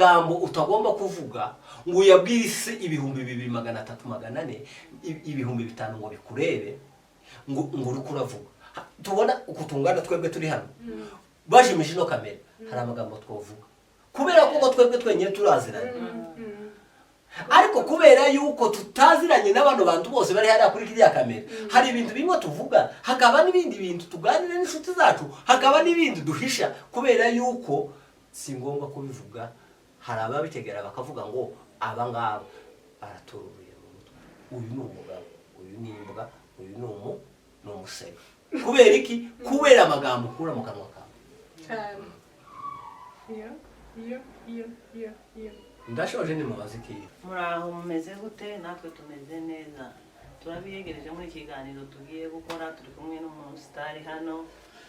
Amagambo utagomba kuvuga ngo uyabwire isi 2300, 400, 5000 ngo bikurebe, ngo uriko uravuga. Tubona uku tungana twebwe turi hano, bajimije ino kamera, hari amagambo twavuga kubera ko ngo twebwe twenyine turaziranye, ariko kubera yuko tutaziranye n'abano bantu bose bari hariya kuri kiriya kamera, hari ibintu bimwe tuvuga, hakaba n'ibindi bintu tuganira n'inshuti zacu, hakaba n'ibindi duhisha kubera yuko si ngombwa kubivuga. Hari ababitegera bakavuga ngo aba ngaba baratururuye mu mutwe, uyu ni umugabo, uyu ni imbwa, uyu ni umusega. Kubera iki? Kubera amagambo ukura mu kanwa kawe. Cyane, iyo iyo iyo iyo iyo. Ndashoje, nimubaze ikintu. Muraho, mumeze gute? Natwe tumeze neza, turabiyegereje muri iki kiganiro tugiye gukora. Turi kumwe n'umusitari hano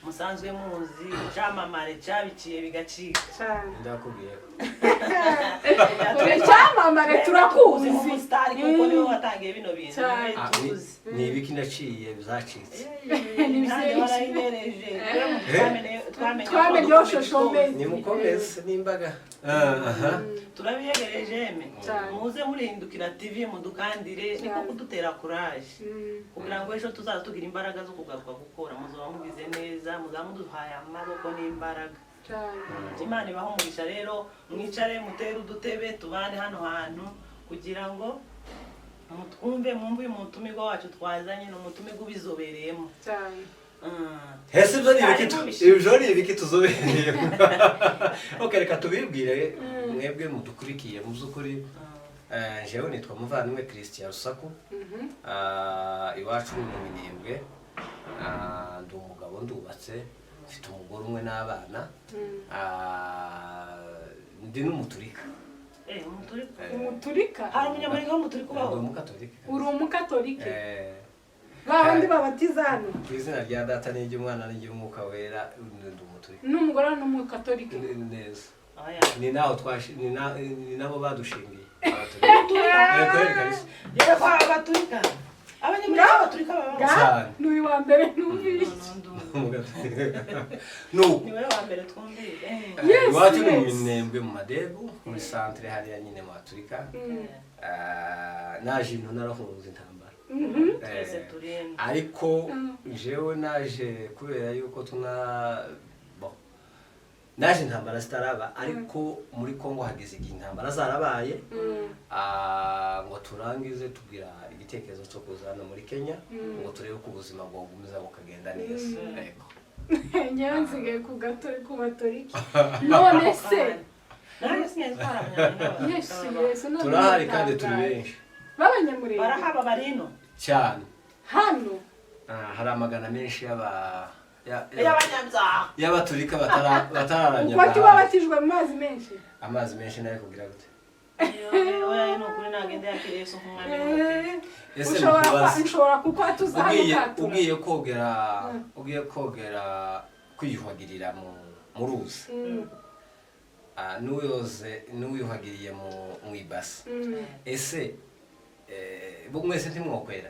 musanzwe muzi, icyamamare cyabiciye bigacika. Cyane. Ndakubwiye ko Uri icyamamare, turakuzi. Umusitari kuko niwe watangiye bino bintu. Cyane. Niwe Ah, tuzi. Ni ibiki naciye byacitse? Ni Imihanda byinshi. warayibereje. Twamenye Twamenye ko shosho meza. Nimukomeze n'imbaga. Aha. Turabiyegereje eme. Cyane. Muze murihindukira TV, mudukandire, niko Cyane. kudutera courage kugira ngo ejo tuzaza tugira imbaraga zo kugaruka gukora. Muzaba mugize neza, muzaba muduhaye amaboko n'imbaraga. Cyane. Imana ibaho umugisha. Rero mwicare, mutere udutebe, tubane hano hantu kugira ngo mutwumve, mwumve uyu mutumirwa wacu twazanye. Ni umutumirwa ubizobereyemo. Cyane. Ese ibyo ni ibiki? Harimo Ibyo ni ibiki tuzobereye? Ok, reka tubibwire mwebwe mudukurikiye. Mu by'ukuri, jewe nitwa Muvandimwe Christian Rusaku. Ah, iwacu ni mu Minembwe. Ah, ndi umugabo, ndubatse, mfite umugore umwe n'abana. Ah, ndi n'umuturika. Eh, umuturika? Umuturika? Hari Umunyamurenge w'umuturika Ndi ubaho? Umukatolika. Uri Umukatolike? Eh, Ba bandi babatiza hano? Ku izina rya Data n'iry'Umwana n'iry'Umwuka Wera, ndi Umuturika. N'umugore n'Umukatolike? Neza. Oya. Ni naho twashi, ni nabo badushingiye, Abaturika. Eh, kweli kabisa. Yewe, kwa abaturika, Abanyamurenge b'abaturika babaho? Ga Cyane. ni uyu wa mbere numvise. Umugatolika. Nuko Ni wowe wa mbere twumvise. Yes, iwacu ni mu yes. Minembwe, mu Madegu, muri centre hariya nyine mu Baturika. Ah, naje ino narahunze intambara. Twese Eh, turimo. Ariko jewe naje kubera yuko tuna bon, naje intambara zitaraba, ariko muri Kongo hageze igihe intambara zarabaye. Ah, ngo turangize tugira igitekerezo cyo kuza hano muri Kenya ngo turebe ko ubuzima bwagumiza bukagenda neza. Yego. Ngewe nsigaye ku gato ku Batolike none se. Nanjye sinzi ko hari Abanyamurenge Yesu. b'abaturika. Yesu, none Turahari kandi turi ndatangaye. benshi. B'Abanyamurenge? Barahaba, barino. Cyane. Hano? Ah, hari amagana menshi Y'abanyabyaha. y'Abaturika batararamya. Uko tubabatijwe mu mazi menshi. Amazi menshi nayo kugira gute? Oya, ni ukuri nagenda yakiriye Yesu nk'umwami n'Umukiza. Ese Ushobora mukubaze, ushobora kuko tuza hano ugiye ukatura. Ugiye kogera kwiyuhagirira mu ruzi, ah, n'uyoze n'uwiyuhagiriye mu ibasi, ese bo mwese ntimwokwera?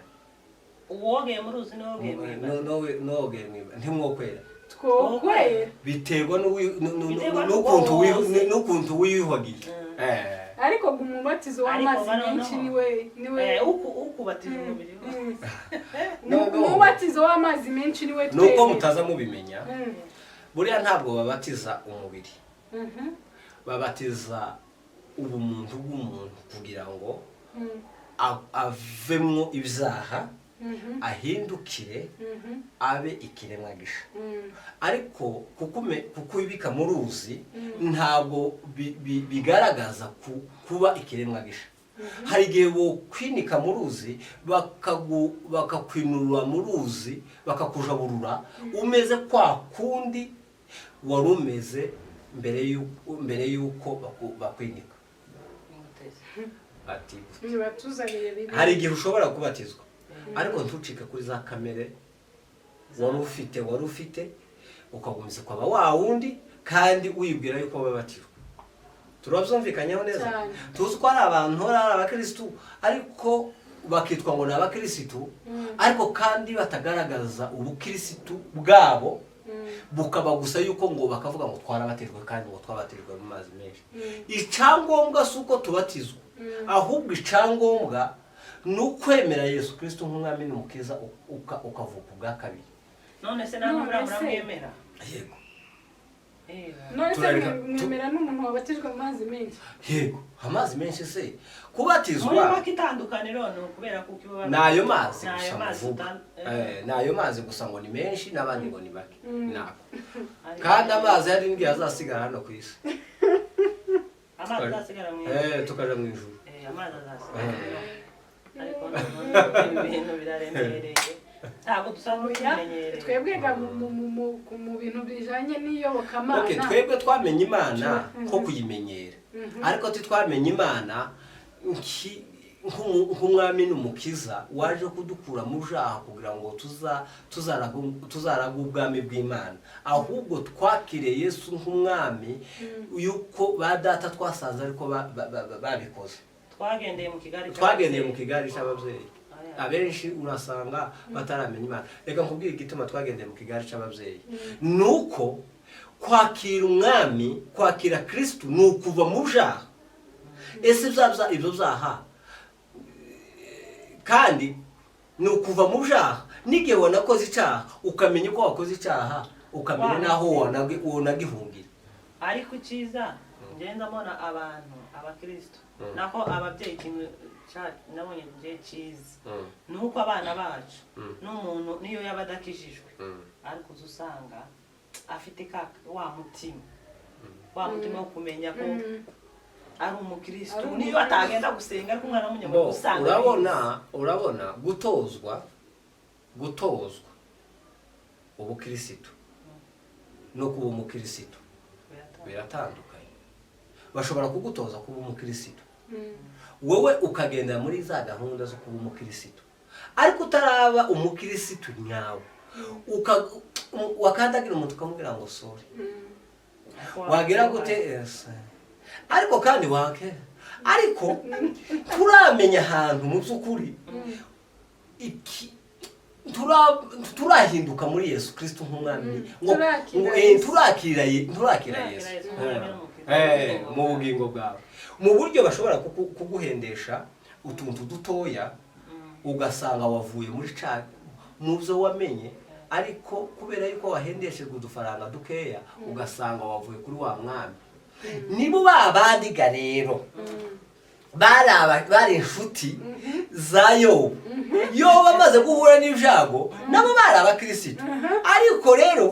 Uwogeye mu ruzi n'uwogeye mu ibasi. N'uwogeye mu ibasi ntimwokwera? Twokwera. Biterwa Biterwa n'ukuntu n'uko n'ukuntu wiyuhagiye. Eh. Ariko ngo umubatizo Ariko w'amazi noneho- menshi niwe Eh, ukubatije umubiri wose. Umubatizo w'amazi menshi niwe Nuko twemera. mutaza mubimenya, buriya ntabwo babatiza umubiri, babatiza ubumuntu bw'umuntu kugira ngo avemwo ibyaha, ahindukire, abe ikiremwa gisha. Ariko kuko ubika mu ruzi ntabwo bigaragaza kuba ikiremwa gisha. Hari igihe bokwinika mu ruzi, bakakwinurura mu ruzi, bakakujaburura umeze kwa kundi wari umeze mbere y'uko bakwinika. Ati Nibatuzanire bibiri. Hari igihe ushobora kubatizwa ariko ntucike kuri za kamere wari ufite, ukagumiza ukaba wa wundi kandi wibwira yuko wabatijwe. Turabyumvikanyeho neza? Cyane. Tuzi ko hari abantu ari abakirisitu ariko bakitwa ngo ni abakirisitu, ariko kandi batagaragaza ubukirisitu bwabo. Bukaba gusa yuko ngo bakavuga ngo twarabatijwe, kandi ngo twabatijwe mu mazi menshi. Icyangombwa si uko tubatizwa, ahubwo icyangombwa ni ukwemera Yesu Kirisito nk'umwami n'umukiza, ukavuka ubwa kabiri. None se namwe None buriya se- muramwemera? Yego. None se mwemera n'umuntu wabatijwe mu mazi menshi? Yego, amazi menshi se Muri kubatizwa make itandukaniro ni ukubera kuko ibo ni ayo mazi ni ayo gusa mazi muvuga. Ni ayo mazi gusa, ngo ni menshi n'abandi ngo ni make, nako kandi amazi hari n'igihe azasigara hano ku isi. Amazi azasigara mu isi. Tukaja mu ijuru. Amazi azasigara, ariko noneho ibi bintu biraremereye, ntabwo dusanzwe Oya, tubimenyereye. Twebwe ga mu bintu bijanye n'iyobokamana. Okay, twebwe twamenye Imana nko kuyimenyera, ariko titwamenye Imana nk'umwami n'umukiza waje kudukura mu byaha kugira ngo tuzaraga ubwami bw'Imana. Ahubwo twakiriye Yesu nk'umwami yuko ba data twasanze ariko babikoze. Twagendeye mu kigari. Twagendeye mu kigari cy'ababyeyi. Aya. Abenshi urasanga bataramenya Imana. Reka nkubwire igituma twagendeye mu kigari cy'ababyeyi: ni uko kwakira umwami, kwakira Kirisitu, ni ukuva mu byaha. Ese ibyo byaha kandi ni ukuva mu byaha n'igihe wanakoze icyaha, ukamenya uko wakoze icyaha, ukamenya n'aho wanagihungira. Ariko icyiza ngenda mbona abantu abakristo, nako ababyeyi, ikintu nabonye ngiye cyiza ni uko abana bacu n'umuntu niyo yaba adakijijwe, ariko uza usanga afite ka wa mutima wo kumenya ko ari umukristo, Ari niyo umukristo. atagenda gusenga, ariko umwana w'umunyamuryango Bo, usanga urabona gutozwa ubukirisitu no kuba umukirisitu biratandukanye. Bashobora kugutoza kuba umukirisitu, wowe ukagenda muri za gahunda zo kuba umukirisitu, ariko utaraba umukirisitu nyawe. Wakandagira umuntu ukamubwira ngo sorry, wagira gute ese, ariko kandi wake, ariko turamenya ahantu mu by'ukuri iki turahinduka muri Yesu Kristo nk'umwami ngo Turakira ngo, Yesu. turakira Turakira Yesu. Yesu nk'umwami n'umukiza. Mu bugingo bwawe, mu buryo bashobora kuguhendesha utuntu dutoya, ugasanga wavuye muri ca mu byo wamenye, ariko kubera yuko wahendeshejwe udufaranga dukeya, ugasanga wavuye kuri wa mwami. Nibo ba bandiga rero bari inshuti za Yobu. Yobu amaze guhura n'ibyago, nabo bari abakirisitu, ariko rero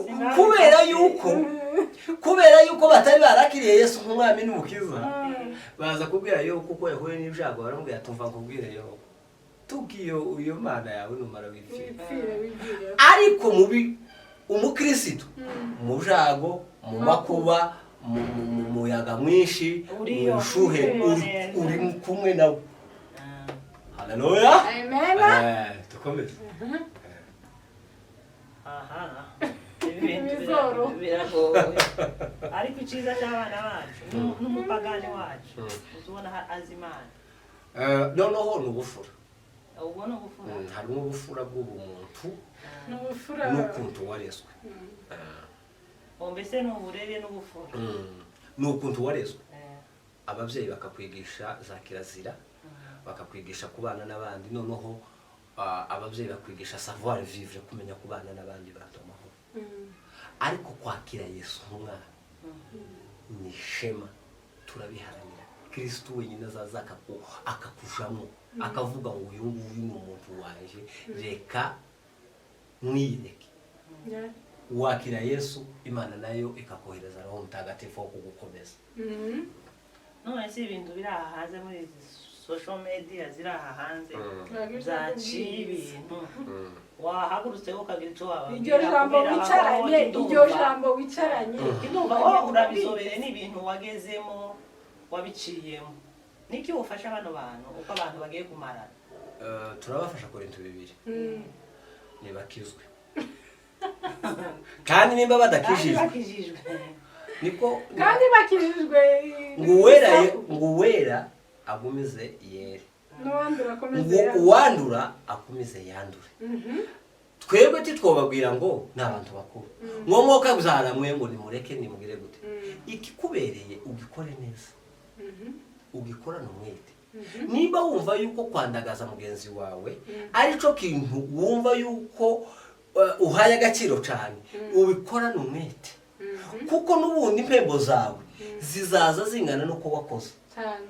kubera yuko batari barakiriye Yesu nk'umwami n'umukiza, baza kubwira Yobu kuko yahuye n'ibyago. Baramubwira: "Tumva nkubwire Yobu, tubwiye iyo Mana yawe, numara wipfire." Wipfire, wipfire. Ariko mubi umukirisitu mu byago, mu makuba, mu muyaga mwinshi, mu Uriyo. bushuhe, Uriyo. uri kumwe nawe. Haleluya! Amen. Dukomeze. Aha, ibintu Imizoro. biragoye, ariko icyiza cy'abana bacu n'umupagani wacu uzi ubona azi Imana. Noneho ni ubufura. Ubwo ni ubufura. Harimo ubufura bw'ubumuntu Ni ubufura. n'ukuntu warezwe. Ubu mbese ni uburere n'ubufura. Ni ukuntu warezwe, ababyeyi bakakwigisha za kirazira, bakakwigisha kubana n'abandi. Noneho ababyeyi bakwigisha savoir vivre, kumenya kubana n'abandi bantu amahoro. Ariko kwakira Yesu nk'umwana ni ishema, turabiharanira. Kirisitu wenyine azaza akakujamo, akavuga ngo uyu nguyu ni umuntu wanjye, reka mwiyereke. Wakira Yesu, Imana nayo ikakohereza Roho Mutagatifu wo kugukomeza. None si ibintu biri aha hanze muri izi social media ziri aha hanze zaciye ibintu, wahagurutse ukagira icyo wababwira? Iryo jambo Kubera wicaranye, aho iryo jambo wicaranye. Ndumva wowe urabizobereye, ni ibintu wagezemo, wabiciyemo. Niki ufasha bano bantu uko abantu bagiye kumarana? Turabafasha ku bintu bibiri: ntibakizwe, kandi nimba Kandi badakijijwe, bakijijwe. Niko Kandi bakijijwe. ngo uwera agumize yere, N'uwandura akomeze ngo yandure. uwandura akomeze yandure. Twebwe titwobabwira ngo ni abantu bakuru, ngo mwoka byaramwe, ngo nimureke, nimugire gute. Ikikubereye ugikore neza, ugikorane umwete. Niba wumva yuko kwandagaza mugenzi wawe aricyo kintu wumva yuko uhaye agaciro cyane, ubikorane umwete, kuko n'ubundi impembo zawe zizaza zingana n'uko wakoze. Cyane.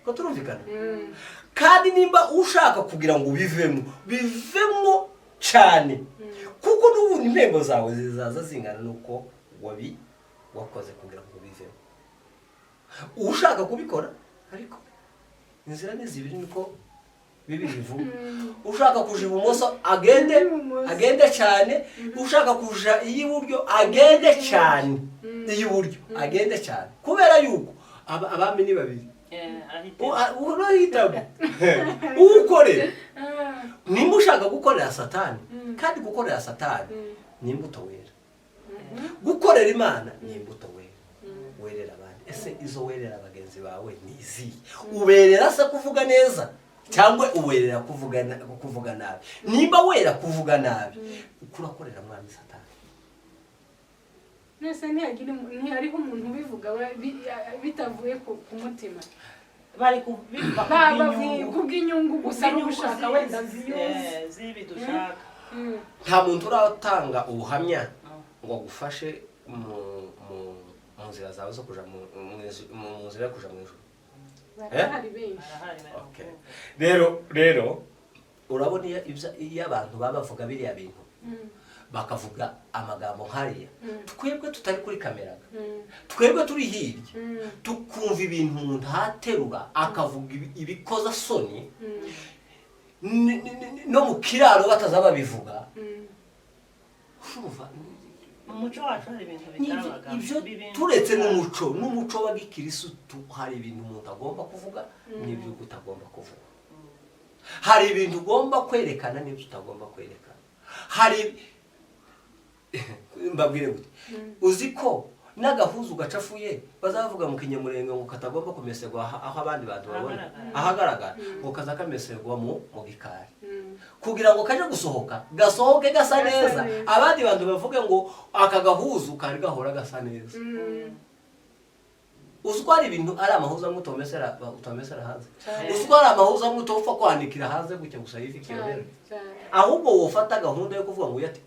Ko turumvikana? Kandi nimba ushaka kugira ngo ubivemo, bivemo cyane, kuko n'ubundi impembo zawe zizaza zingana n'uko wabi wakoze kugira ngo ubivemo. Ushaka kubikora, ariko inzira ni zibiri, niko bibiri bivuga. Ushaka kuja ibumoso agende. Ibumoso. Agende cyane. Ushaka kuja iy'iburyo agende cyane, iy'iburyo agende cyane, kubera yuko abami ni babiri. Urahitamo uwukorera. Nimba ushaka gukorera Satani, kandi gukorera Satani ni imbuto wera, gukorera Imana ni imbuto wera, werera abandi. Ese izo werera bagenzi bawe ni izihe? Uberera se kuvuga neza cyangwa uwerera kuvuga nabi? Nimba wera kuvuga nabi, uko urakorera mwami Satani. Mwese ntihariho umuntu ubivuga bitavuye ku mutima. Bari kubivuga Bavuye kubw'inyungu gusa, no gushaka wenda views. Z'ibi dushaka. Nta muntu uratanga ubuhamya ngo agufashe mu nzira zawe zo kuja mu nzira yo kuja mu ijuru. Barahari benshi. Barahari bari Okay. kuvuga. Rero urabona iyo abantu baba bavuga biriya bintu, bakavuga amagambo nk'ariya, twebwe tutari kuri kamera, twebwe turi hirya, tukumva ibintu umuntu aterura akavuga ibikoza soni, no mu kiraro bataza babivuga. Urumva? Mu muco wacu hari ibintu bitabaga. Ibyo turetse n'umuco wa gikirisitu, hari ibintu umuntu agomba kuvuga n'ibyo utagomba kuvuga, hari ibintu ugomba kwerekana n'ibyo utagomba kwerekana. Hari, mbabwire gute, uzi ko n'agahuzu gacafuye bazavuga mu Kinyamurenge ngo katagomba kumeserwa aho abandi bantu babona, ahagaragara. Ahagaragara, ngo kaza kameserwa mu gikari, kugira ngo kaje gusohoka gasohoke gasa gasa neza, neza. Abandi bantu bavuge ngo aka gahuzu kari gahora gasa neza. Uzi ko hari ibintu ari amahuza amwe utomesera hanze? Cyane. Uzi ko hari amahuza amwe utopfa kwanikira hanze gutya gusa yivi Cyane. Kiyobera. Cyane. Ahubwo wofata gahunda yo kuvuga ngo uyate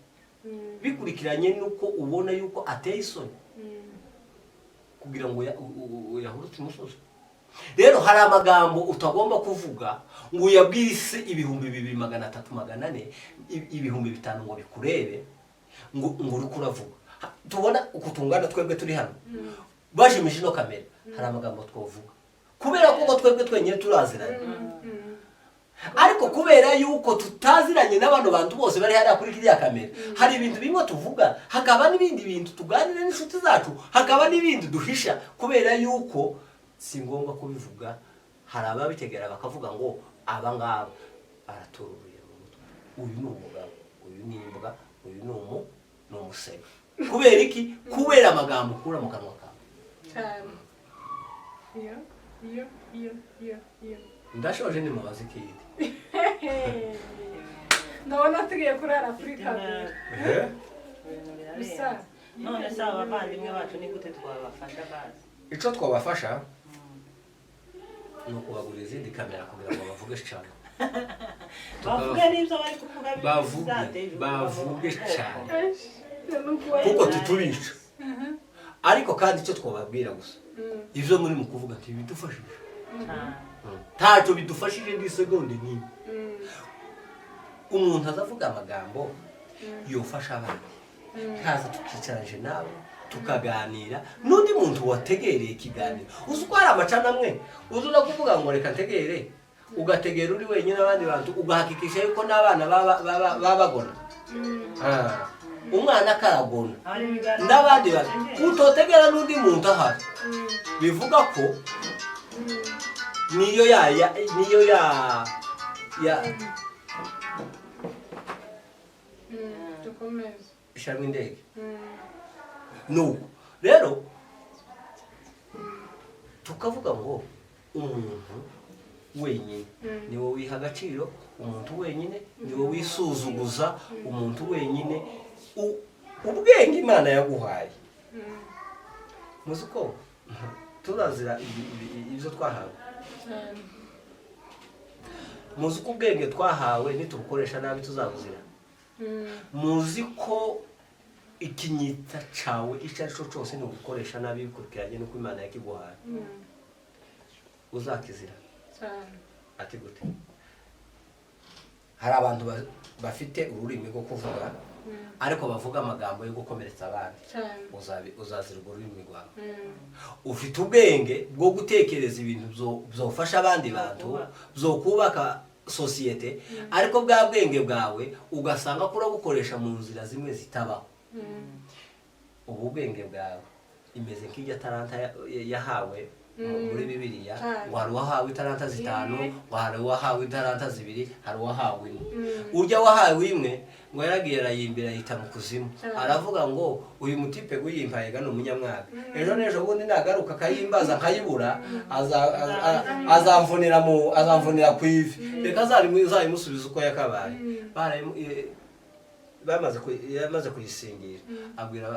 bikurikiranye nuko ubona yuko ateye isoni, kugira ngo uyahurutse umusozi. Rero hari amagambo utagomba kuvuga ngo uyabwire isi 2300, 400, 5000 ngo bikurebe, ngo uriko uravuga. Tubona uku tungana twebwe turi hano, bajimije ino kamera, hari amagambo twavuga kubera ko ngo twebwe twenyine turaziranye. Ariko kubera yuko tutaziranye n'abantu bantu bose bari hariya kuri kiriya kamera, hari ibintu bimwe tuvuga, hakaba n'ibindi bintu tuganira n'inshuti zacu, hakaba n'ibindi duhisha kubera yuko si ngombwa kubivuga. Hari ababitegera bakavuga ngo aba ngaba baratururuye mu mutwe, uyu ni umugabo, uyu ni imbwa, uyu ni umusega. Kubera iki? Kubera amagambo ukura mu kanwa kawe. Cyane, iyo iyo iyo iyo iyo. Ndashoje, nimubaze ikindi. Ndabona tugiye kurara kuri kamera. Ibintu gusa. birarenze. None se aba bavandimwe bacu ni gute twabafasha bazi? Icyo twabafasha ni ukubagurira izindi kamera kugira ngo bavuge cyane. Bavuge n'ibyo bari kuvuga. Bavuge, bizateje bavuge ubwoko. cyane. Kuko tutubica. Ariko kandi icyo twababwira gusa, ibyo muri mu kuvuga ntibidufashije. Cyane. Ntacyo bidufashije n'isegonde n'imwe. Umuntu azavuga amagambo yofasha abandi, nkaza tukicaranje nawe tukaganira n'undi muntu wategereye ikiganiro. Uzi ko hari amacana amwe uzi no kuvuga ngo reka ntegere, ugategera uri wenyine, abandi bantu ugahakikisha yuko n'abana baba bagona. Umwana akaragona Hari ibiganiro n'abandi bantu, utotegera n'undi muntu ahari, bivuga ko niyo ya niyo ya Dukomeze. Ishyiramo indege. Nuko rero tukavuga ngo umuntu Wenyine ni wowe wiha agaciro, umuntu wenyine ni wowe wisuzuguza, umuntu wenyine ubwenge Imana yaguhaye. Muzi ko turazira ibyo twahawe. Cyane. Muzi ko ubwenge twahawe nitubukoresha nabi tuzabuzira. Muzi ko ikinyita cawe icyo ari cyo cyose nugukoresha nabi bikurikiranye n'uko Imana yakiguhaye uzakizira. Cyane. Ati gute? Hari abantu bafite ururimi rwo kuvuga, ariko bavuga amagambo yo gukomeretsa abandi. Cyane. Uzazira urwo rurimi rwawe. Ufite ubwenge bwo gutekereza ibintu byofasha abandi bantu, byokubaka sosiyete, ariko bwa bwenge bwawe ugasanga ko urabukoresha mu nzira zimwe zitabaho. Ubu bwenge bwawe imeze nk'ijya taranta yahawe muri Bibiliya, Cyane. ngo hari uwahawe itaranta 5, ngo hari uwahawe itaranta 2, hari uwahawe 1. Urya wahawe 1 ngo yaragiye arayimbira, ayita mu kuzimu. Cyane. Aravuga ngo uyu mutipe guyimpaye gano umunyamwaga, ejo n'ejo bundi nagaruka akayimbaza nkayibura, azamvunira ku ivi, reka azayimusubiza uko yakabaye. Yamaze kuyisingira, abwira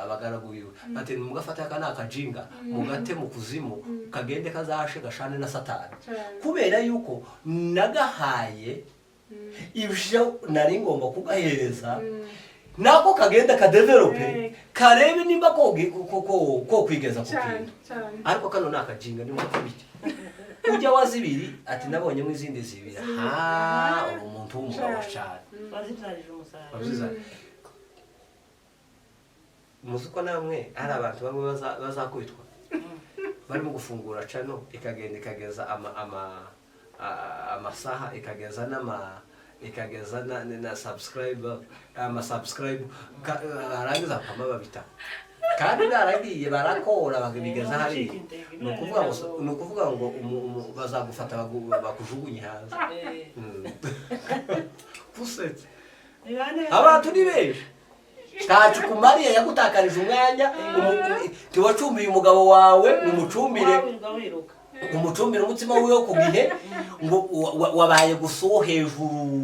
abagaragu biwe ati: "Mugafate aka ni akajinga, mugate mu kuzimu, kagende kazashe gashane na Satani." Cyane. Kubera yuko nagahaye ibyo nari ngomba kugahereza, nako kagenda kadevelope, karebe nimba ko kwigeza ku Cyane. kintu. Cyane. Ariko kano ni akajinga, ni mukubita ujya wa 2 ati nabonyemo izindi 2. Ha, uri umuntu w'umugabo cyane. Wazibyarije umusaruro. Wabyiza. Muzi ko namwe hari abantu bamwe bazakubitwa barimo gufungura channel, ikagenda ikageza amasaha, ikageza n'ama ikageza na subscribe, ama subscribe, barangiza bakama babita, kandi baragiye barakora bakabigeza hariya. Ni ukuvuga ngo bazagufata bakujugunye hanze. Kusetse. Ni bande? Abantu ni benshi ntacyo ukumariye, yagutakarije umwanya. Ntiwacumbiye umugabo wawe ngo umucumbire, Wirirwa wiruka. umucumbire umutsima wiwe ku gihe, ngo wabaye gusa uwo hejuru,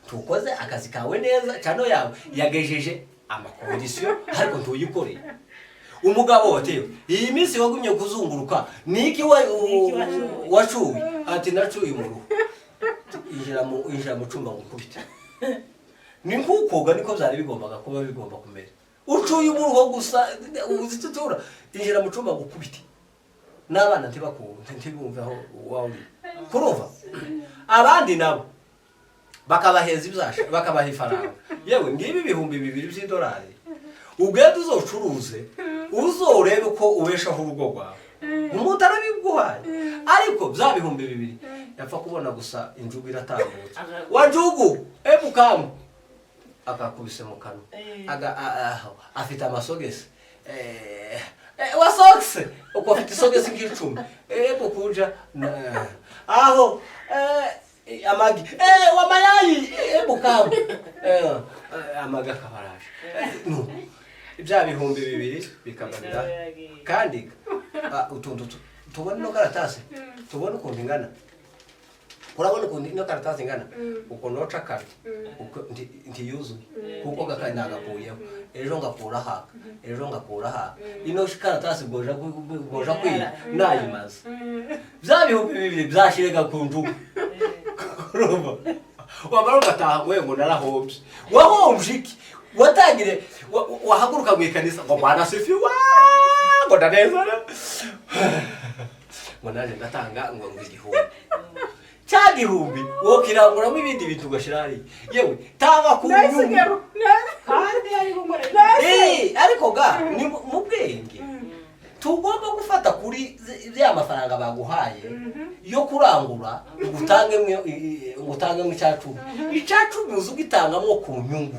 tukoze akazi kawe neza. Channel yawe yagejeje ama conditions, ariko ntuyikoreye. Umugabo watewe iyi minsi wagumye kuzunguruka niki Niki wacuye? Wacuye? Ati nacuye umuruho. Injira mu cyumba ngukubite. Ni nk'ukoga niko byari bigombaga kuba, bigomba kumera. Ucuye umuruho gusa uzitutura, injira mu cyumba ngukubite, n'abana ntibakumve, ntibumve aho wawe uri kurumva. Abandi nabo bakabaheza ibyasha, bakabaha ifaranga: "Yewe, ngibi 2000 by'idolari, ugende uzocuruze, uzorebe ko ubeshaho urugo rwawe." Umuntu arabiguhaye, ariko bya 2000 yapfa kubona gusa injugu iratambutse: "Wa njugu, ebu kamu!" Akakubise mu kanwa. Aho afite amasogesi, wa sokisi uko afite isogesi nk'10, ebu kuja aho, amagi, wa mayayi, ebu kamu, amagi akabaraje. No bya 2000 bikabarira. Kandi utuntu tubona ino karatasi, tubona ukuntu ingana. Urabona ukuntu ino karatasi ingana, ukuntu noca kare uko ntiyuzuye, kuko nagakuyeho ejo ngakura haka, ejo ngakura haka. Ino karatasi bwoja kwira nayimaze, bya 2000 byashirega ku njugu. Urumva wamara ugataha ngo ngo narahombye. Wahombye iki? Watangire wahaguruka mu ikanisa ngo Bwana sifiwe, ngo ndanezera, ngo naje ndatanga ngo 1000. Cya 1000 wokiranguramo ibindi bintu ugashyira hariya. Yewe, tanga ku nyungu. Kandi ari gukorera. Ariko ga ni mu bwenge tugomba gufata kuri ya mafaranga baguhaye yo kurangura, ngo utangemo 10%. 10% uzi ugitangamo ku nyungu.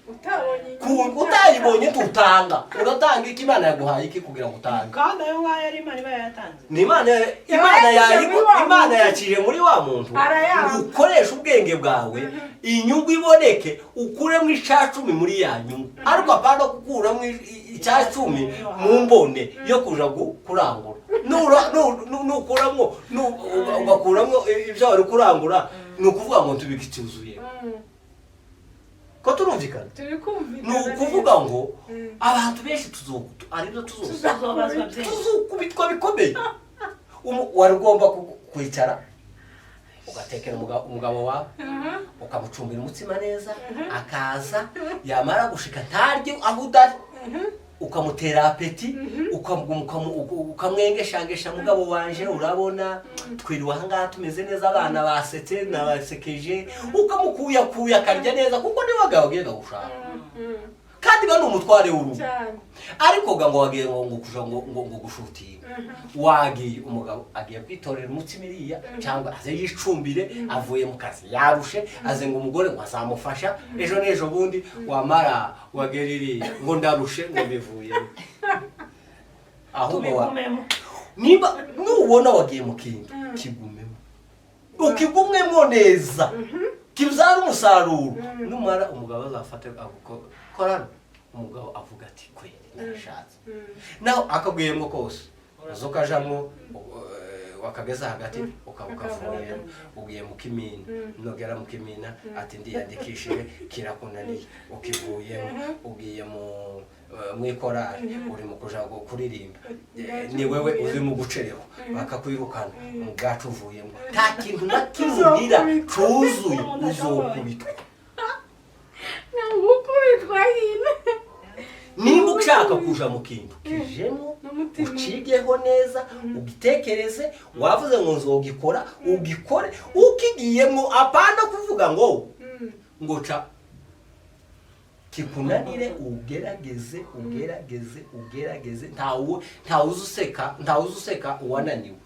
Utabonye. Utayibonye tutanga. Uratanga iki? Imana yaguhaye iki kugira ngo utange? Kandi ayo ngayo ari Imana iba yatanze. Ni Imana, Imana Yaciye yayigu muri wa Imana muntu. Yakiriye muri wa muntu. Arayanga. Ukoresha ubwenge bwawe, inyungu iboneke, ukuremo 10% muri ya nyungu, ariko apana gukuramo 10% mu mbone yo kuja kurangura. Nukuramo ugakuramo ibyo wari kurangura, ni ukuvuga ngo ntibikituzuye. Ko turumvikana? Turi kumvikana. Ni ukuvuga ngo abantu benshi aribyo tuzoza Tuzobazwa byinshi. Tuzukubitwa bikomeye. Wari ugomba kwicara ugatekera umugabo wawe, ukamucumbira umutsima neza, akaza yamara gushika ntarye aho udari, ukamutera appétit, ukamwengeshangesha: "Mugabo wanje, urabona twiriwe ahangaha tumeze neza, abana basetse, nabasekeje." Ukamukuyakuya akarya neza, kuko niwe wagawe wagiye gushaka, kandi ba ni umutware w'urugo. Cyane. Ariko ga ngo wagiye ngo kuja ngo gushutinga, wagiye, umugabo agiye kwitorera umutsima iriya cyangwa aze yicumbire, avuye mu kazi yarushe, aze ngo umugore ngo azamufasha ejo n'ejo bundi, wamara wagera iriya ngo ndarushe, ngo bivuyemo. Ahubwo Tubigumemo. Niba nubona wagiye mu kintu, kigumemo, ukigumwemo neza, kibyara umusaruro. Numara umugabo azafate korana, umugabo avuga ati: "Kweri narashatse." Naho akaguyemo kose uza ukajamwo, wakageza hagati ukaba ukavuyemo, ugiye mu kimina. Nugera mu kimina ati: "Ndiyandikishije," kirakunaniye, ukivuyemo, ugiye mu ikorari, uri mu kuja kuririmba, ni wewe uri mu gucereho, bakakwirukana mu bwacu, uvuyemo nta kintu na kimwe ugira cuzuye, uzokubitwa. Gukubitwa nyine. Nimba ushaka kuja mu kintu, kijemo. N'umutima. Ucigeho neza, ugitekereze. Wavuze ngo nzogikora, ugikore ukigiyemo, apana kuvuga ngo ngo ca kikunanire. Ugerageze, ugerageze, ugerageze. Ntawe useka, ntawe useka uwananiwe,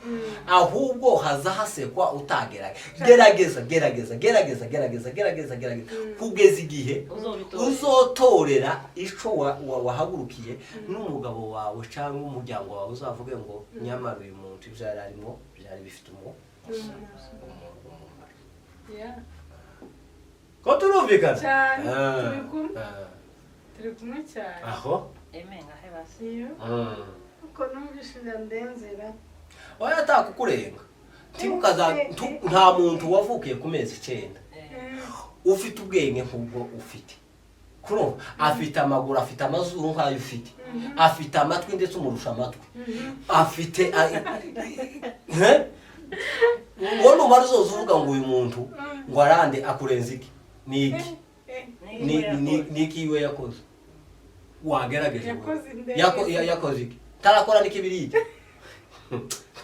ahubwo haza hasekwa utagerageza. Gerageza, gerageza, gerageza, gerageza, gerageza, gerageza kugeza igihe Uzobitorera. uzotorera ico wahagurukiye, n'umugabo wawe cyangwa umuryango wawe uzavuge ngo: "Nyamara uyu muntu ibyo yari arimo byari bifite umumaro." Ko turumvikana? Cyane, Ah, turi kumwe. ah. Turi kumwe cyane. Aho. Eme ngahe basi. Iyo. Uko numvise ndenzera. Oya, atakukurenga. Nta muntu wavukiye ku mezi 9 ufite ubwenge nk'ubwo ufite. Kurumva afite amaguru, afite amazuru nk'ayo ufite, afite amatwi, ndetse umurusha amatwi afite. He? Ngo numara uzoza uvuga ngo uyu muntu ngo arande akurenza iki? Ni iki? Ni iki iwe yakoze wagerageje? Yakoze indege. Yakoze iki? Tarakora n'ikibiriti.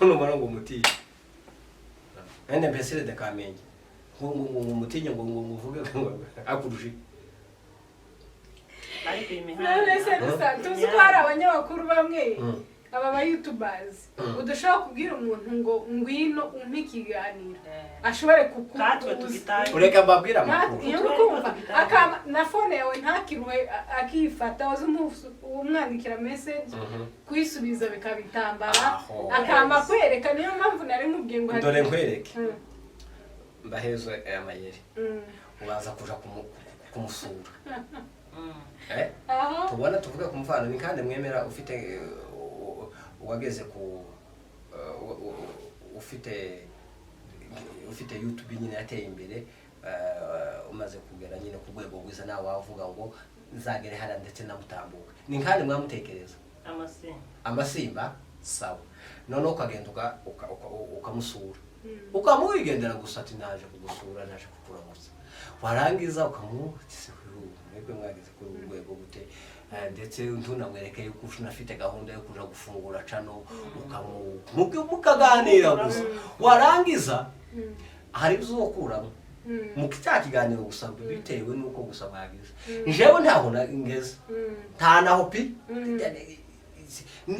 Numara ngo umutinye ende mbesire de Kamenge, ngo umutinye, ngo uvuge ngo akurusha iki? Ariko iyi mihanda None se gusa tuzi ko hari abanyamakuru bamwe, aba ba youtubers, udashobora kubwira umuntu ngo ngwino umpe ikiganiro, ashobore kuku Katwe tugitaye. Ureka mbabwire amakuru. Iyo uri kumva akama na phone yawe ntakiruhe, akifata, waza umwandikira message, kuyisubiza bikaba intambara. Aho. Akama kwereka, niyo mpamvu nari mubwiye ngo Dore nkwereke. Mbaheze aya mayeri. Ubanza kuja kumusura. Aho. Tubona tuvuge ku mfano ni kandi mwemera ufite uwageze ku ufite YouTube nyine yateye imbere, umaze kugera nyine ku rwego rwiza, nawe wavuga ngo nzagere hariya ndetse namutambuka, ni kandi mwamutekereza? Amasimba. Amasimba, sawa. Noneho ukagenda ukamusura, ukamuwigendera gusa ati: "Naje kugusura, naje kukuramutsa." Warangiza ukamuha: "Mwebwe mwageze kuri uru rwego gute?" Ndetse ntunamwereke yuko unafite gahunda yo kuja gufungura channel, mukaganira gusa. Warangiza hari ibyo uzokuramo mu cya kiganiro gusa, bitewe n'uko gusa mwagize. Njyewe ntaho ngeze, nta naho pi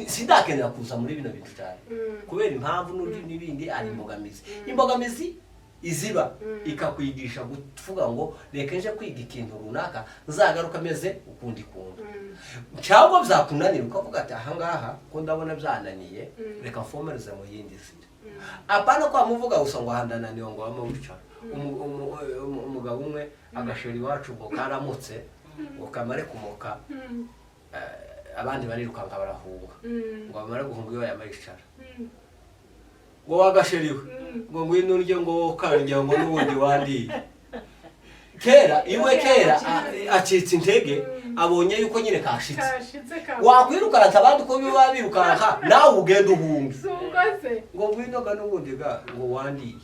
sindakenera kuza muri bino bintu cyane, kubera impamvu n'ibindi ari imbogamizi. Imbogamizi iziba ikakwigisha kuvuga ngo reka nje kwiga ikintu runaka, nzagaruka ameze ukundi kuntu, cyangwa byakunanira ukavuga ati: "Ahangaha ko ndabona byananiye, reka mfomereze mu yindi nzira." Apana kwa muvuga gusa ngo ahandananiwe, ngo wama wicara. Umugabo umwe agashira iwacu ngo karamutse, ngo kamare kumoka. Abandi barirukanka barahunga. Mm. Ngo bamare guhunga, iyo yamaricara, Mm. ngo wagasheriwe, Mm. ngo ngwino urye, ngo kanja, ngo n'ubundi wandiye kera iwe kera. Acitse intege, abonye yuko nyine kashitse. Kashitse ka. Wakwirukanka abandi uko biba birukanka, nawe ugenda uhunga. Si ubwo se? Ngo ngwino ga, n'ubundi ga ngo wandiye.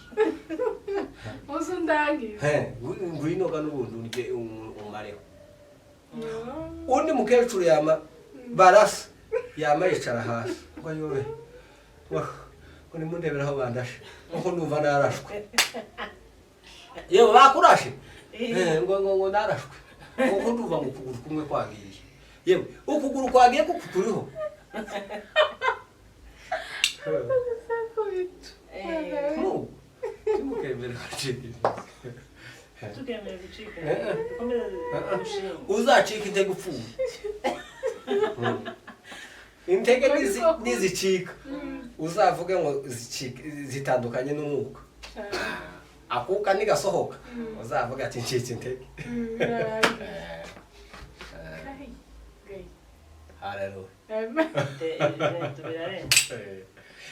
Uzi undangiza. He, ngwino ga n'ubundi urye umareho. Undi mukecuru yama barasa, yama yicara hasi ngo ayobe, ngo ngo nimundebere aho bandashe, ngo numva narashwe. Yewe, bakurashe? Ngo narashwe kuko ndumva ngo ukuguru kumwe kwagiye. Yewe, ukuguru kwagiye kuko kuriho. Ntimukemere gucika intege. Tukemere gucika Eh, eh. dukomeze gushinga. Uzacika intege upfuye. Intege nizicika, uzavuge ngo zicika zitandukanye n'umwuka, akuka nigasohoka, uzavuga ati ncitse intege. Haleluya. Ibintu birarenze.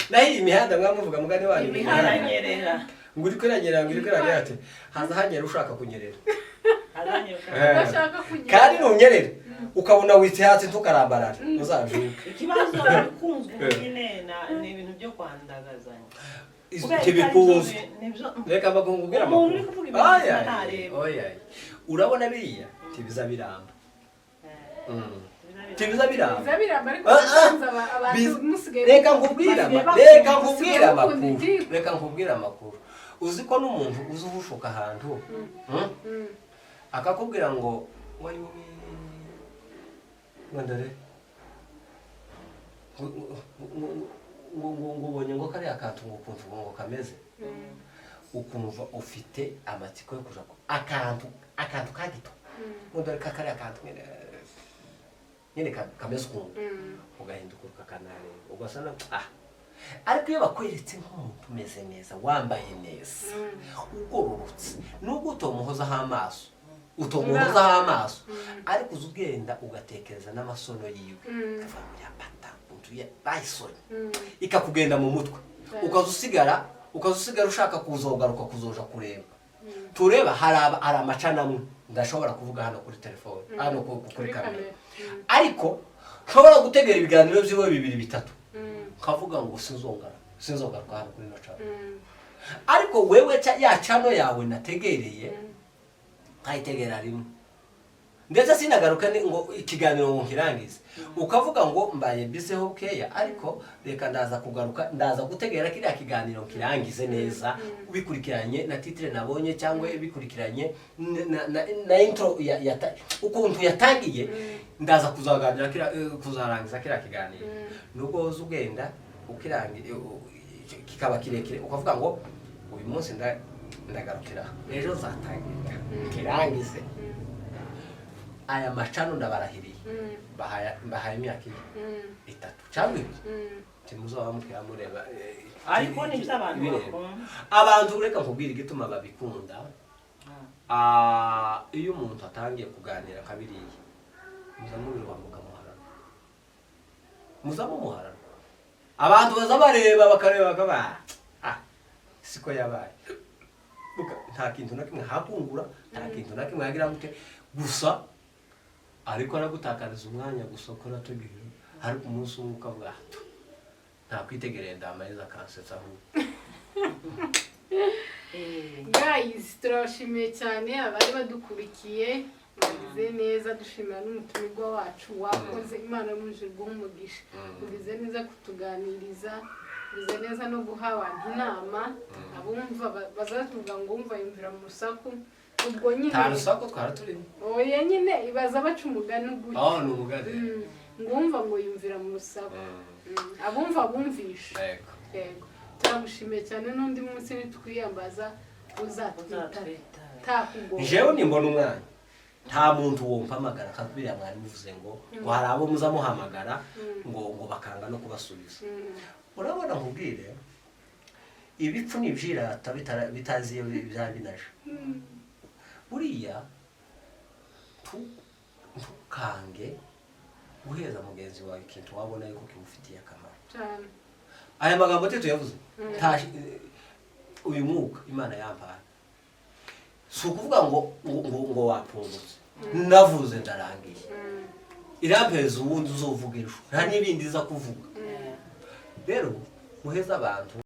Naho iyi mihanda mwamuvuga mugani wanyu, imihanda nyerera. Ngo uri kwiranyerera, ngo uri kwiranyerera, ati haza hanyera ushaka kunyerera. Hazanyerera. Udashaka kunyerera. Kandi nunyerera ukabona witse hasi, ntukarambarara, uzabyuke. Ikibazo bikunzwe nyine ni ibintu byo kwandagazanya. Kubera Ntibikunzwe. Nibyo. Reka bakubwira Umuntu amakuru. uri kuvuga ibintu Oya, bizima ntareba. oya. Urabona biriya ntibiza biramba. Ntibiza biramba. Biza biramba, ariko Ah, ah. usanze abantu musigaye Reka nkubwire Basigaye reka nkubwire bakunda amakuru. itiku. Reka nkubwire amakuru. Uzi ko n'umuntu uzi uhushuka ahantu, Akakubwira ngo wari wowe, ngo ndore ngo ubonye ngo kariya kantu, ngo ukuntu ngo kameze, ukumva ufite amatsiko yo kuja akantu kagito, ngo dore ka kariya kantu nyene nyene kameze ukuntu, ugahinduka ukakanareba, ugasa na ah. Ariko iyo bakweretse nk'umuntu umeze neza, wambaye neza, ugororotse, nubwo utomuhozaho amaso, utomuhozaho amaso, ariko uza ugenda ugatekereza n'amasono yiwe, ukavuga ngo yapata ukuntu bayisonye, ikakugenda mu mutwe, ukaza usigara ushaka kuzogaruka kuzoja kureba. Tureba hari amacana amwe ndashobora kuvuga hano kuri telefone, hano kuri Kuri kamera, kamera. ariko nshobora gutegera ibiganiro byiwe bibiri bitatu, nkavuga ngo sinzogaruka hano kuri ino cano. Ariko wewe ya cano yawe nategereye, nkayitegera rimwe, ndetse sinagaruka ngo ikiganiro ngo nkirangize, ukavuga ngo mbaye biseho bukeya, ariko reka ndaza kugaruka, ndaza gutegera kiriya kiganiro nkirangize neza, bikurikiranye na titre nabonye cyangwa bikurikiranye na intro ukuntu yatangiye, ndaza kuzaganira kuzarangiza kiriya kiganiro. Nubwo woza ugenda ukirangi kikaba kirekire, ukavuga ngo uyu munsi ndagarukira, ejo nzatangira nkirangize. Aya macano ndabarahiriye, bahaye imyaka 2, 3 cyangwa 2, ntimuzaba mukira mureba Ariko nibyo abantu ibireba. bakunda. Abantu, reka nkubwire igituma babikunda. Ah, iyo umuntu atangiye kuganira nka biriya, muza mubiruha mukamuharana, muza mumuharana. Abantu baza bareba, bakareba, bakaba ah siko yabaye. Nta kintu na kimwe hakungura, nta kintu na kimwe yagira gute, gusa ariko aragutakariza umwanya gusa ko arategera. Ariko umunsi umwe ukavuga ati nta kwitegereza, ndamariza akansetsa ahubwo. Guys, turabashimiye cyane abari badukurikiye, mwagize neza. Dushimira n'umutumirwa wacu wakoze. Imana yamuje guha umugisha. Mugize neza kutuganiriza, mugize neza no guha abantu inama. Abumva bazavuga ngo wumva yumvira mu rusaku, ubwo nyine Nta rusaku twari turimo. Oya nyine, ibaza baca umugani gutya. Aho ni umugani. Ngo wumva ngo yumvira mu rusaku. Abumva bumvisha. Yego. Yego, turagushimiye cyane. N'undi munsi nitwiyambaza uzatwitaba. Uzatwitaba. Takugora. Jewe nimbona umwanya, nta muntu wompamagara nka biriya mwari muvuze ngo hari abo muza muhamagara ngo bakanga no kubasubiza. Urabona, nkubwire, ibipfu ni ibyirata bitazi iyo byaba binaje. Buriya ntukange. Guheza mugenzi wawe ikintu wabona yuko kimufitiye akamaro. Cyane. Aya magambo Tito yavuze, uyu mwuka Imana yampaye, si ukuvuga ngo wapfungutse, navuze ndarangiye. Irampeza uwundi uzovuga ejo, nta n'ibindi iza kuvuga. Rero muheze abantu.